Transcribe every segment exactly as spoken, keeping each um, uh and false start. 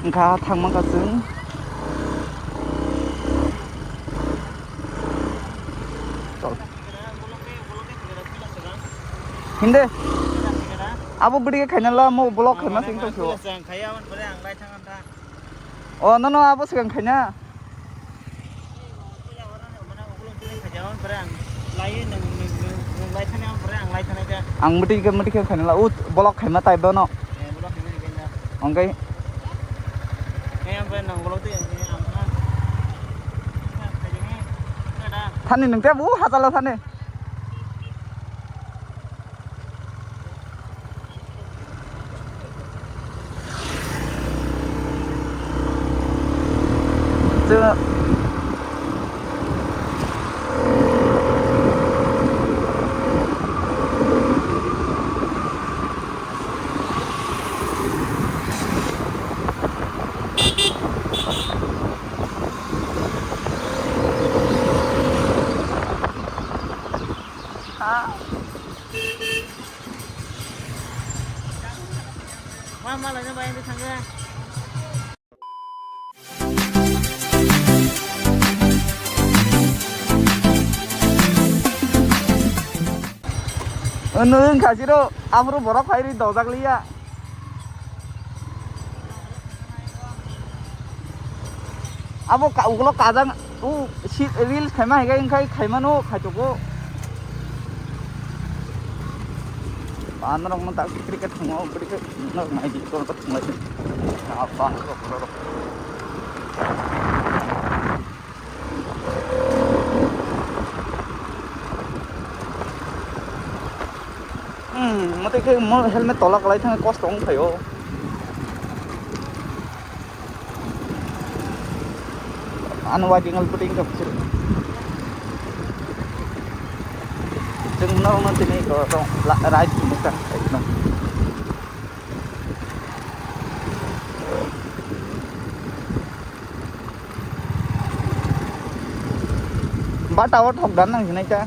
Wngkha thangma ka chwng. Chol. Hindi. Abo bwrwi khe khaina la mo vlog khaima sing tong. O, no, no, abo swkang khaina. Ang mati ke, mati ke khaina la, ut, block khaima tai bono. Ongkai. Thani nung te bu hatalo thani. Ma, ma, laina bai, bai, thangya. Nwng khasiro, amro borok phairi dojak liya. Abo ka-, ulo kajang, u, si, reels khaima hai khe, wngkhai khaimano, khaitogo. Ba norok no tak cricket thwngo, cricket norok nai di, norok thwnglai di. Ah, ba norok, norok. Hmm, mate khe mo helmet tola kwlai thang kosto wng phaio. Ano wajing al puting kap sir. Jeng no no tini ko to la right ni ka ekdom. Bata o thok dan nang hinai ka.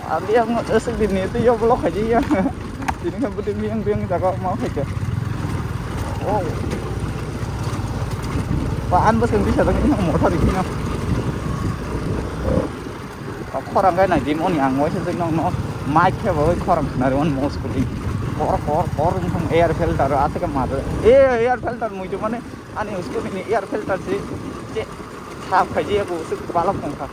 Abi ang asuk di ni tu yo blok haji ya. Tini kan putih biang biang jaga mau haja. Oh. Pa an bus kan bisa tapi ini motor ini. Khorang kai nai di moni ang waisa jek nong no mic khe bo khorang khna ri on mo scooty. Kor kor kor wng thang air filter aswk ma do. E air filter mui do mane ani scooty ni air filter si che thap khai je bo swk balok tong kha.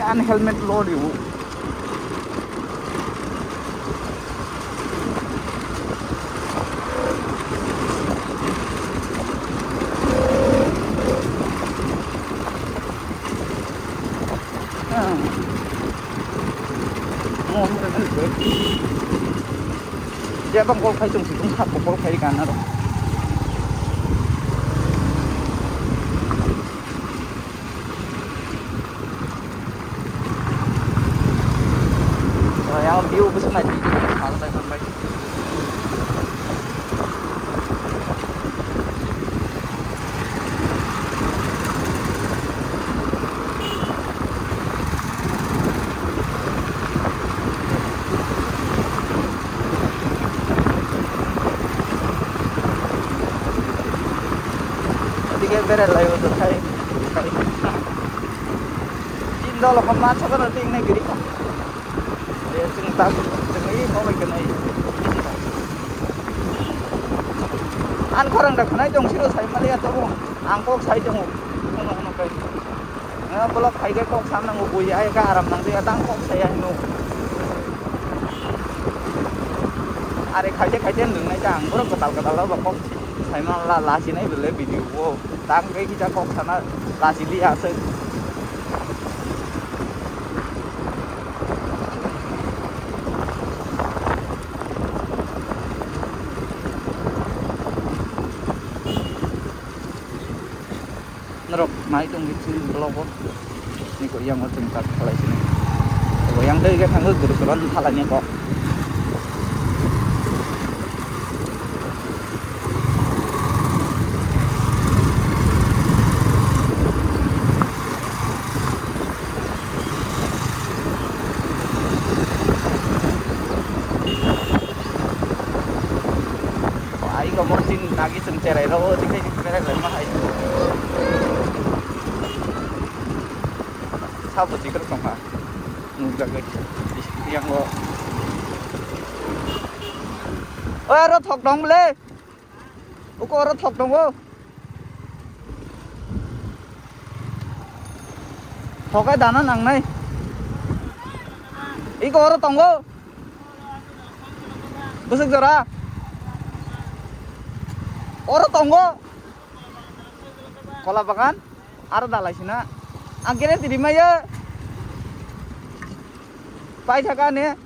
Ani helmet lo riu. Jebang kol khai tong si tong sat kol khai gana ro. Yang view bwswk nai tongmani. Odige berai lai o, jothai. Tin dol hom ma sogar ting nai giri. Chwng ta chwng i mo bai kanai. An khorang da khwnai tong siro sai maliya to bo. Ang kok sai tongo. Kono kono kai. Nga bolok khai kai kok sam nango bui ai ka aram nang de tang kok sai ai no. Are khai de khai de nung nai ta ang borok kwtal kwtal ba kok sai ma la la si nai bele video o. Tang kai kita kok sana la si li asai. Norok nai tong di chini vlog o. Niko yang o chwng tak khalai sini. Abo yang dei ga thango guru soran thalai ni kok. Tomortin nagi chwng cherai rw, tei khe berai lai ma hai. Sabo chikar tongkha. Nukjagwi. Yango. Oi, aro thok dong le. Uko aro thok tongo. Thokai dana nangnai. Iko oro tongo. Bwswk jora. Oro tongo. Kola bagan. Aro dalai sina. Ang guarantee rimaya. Pai thaka ne.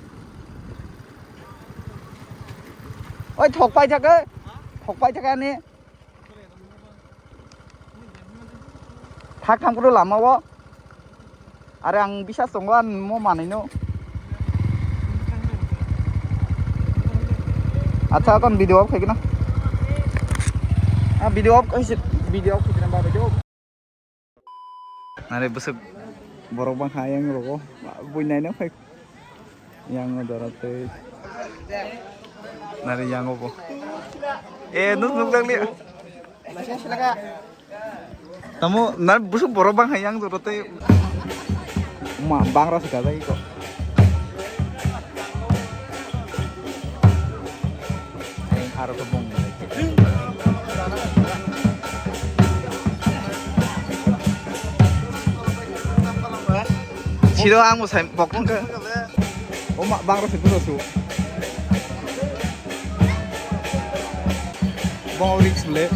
Oi thok pai thaka. Thok pai thaka ne. Thak thang phuru lama o. Are ang bisas tongo, ang mo manwi no. Acha, kon video off khai kena. Ah, video off khai se, video off khai kena ba video. Nare bwswk borok bangkha yang rogo. Bui naina phai. Yang o dora tei. Nari yang o bo. Eh, nuk nuk dang liya. Tamo, na busuk borok bang hai yang dora tei. Ma, bang rasa gajai ko. Aro ko bong. Siro ang mo sai bok thang ka. O ma bang rasa gulo su. Bong risk le.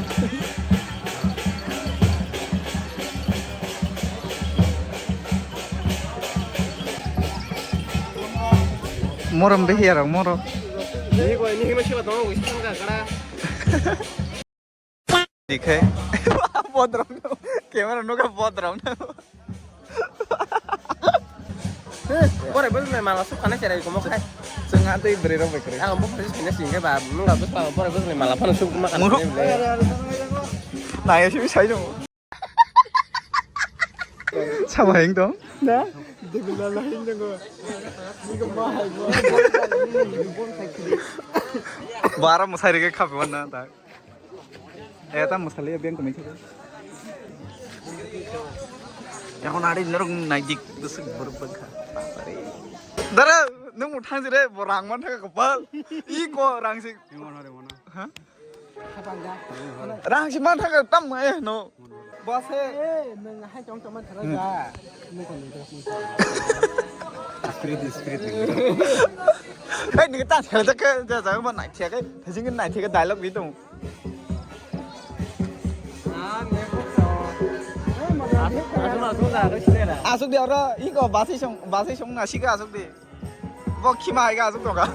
Morom behiya rok moro. Ni ko ni ma siwa tong wi tong ka kara. Dikhe. Bodrom. Camera nuka bodrom. Bore bole mala suk kana cherai ko mo khai. Chwng a tei bwrwi rok bai kwrwi. Ang bo phai sini sini ba nung ga bwsa bore bole mala phano suk ma kana. Muru. Nai sini sai dong. Sama heng dong. Na? Degula la heng dong. Ni ko ma hai ko. Bara mo sai rege khabe wan na ta. Eh, ta masali ya biang kumai. Yang nari nerung naidik dusuk berubah. Dara, nung muthang jire, borang man thaka kepal. Iko rang sik. Yang mana, yang mana? Hah? Rang si man thaka tam eh no. Bose. Eh, nung hai chong chong man thara ja. Nung kon nung thara. Spirit, spirit. Eh, ni ta thara ke ja ja man nai thia ke. Thajing nai thia ke dialogue di tong. Asuk di oro iko basi song basi song nasi ke asuk di. Bo khima hai ke asuk tong ka.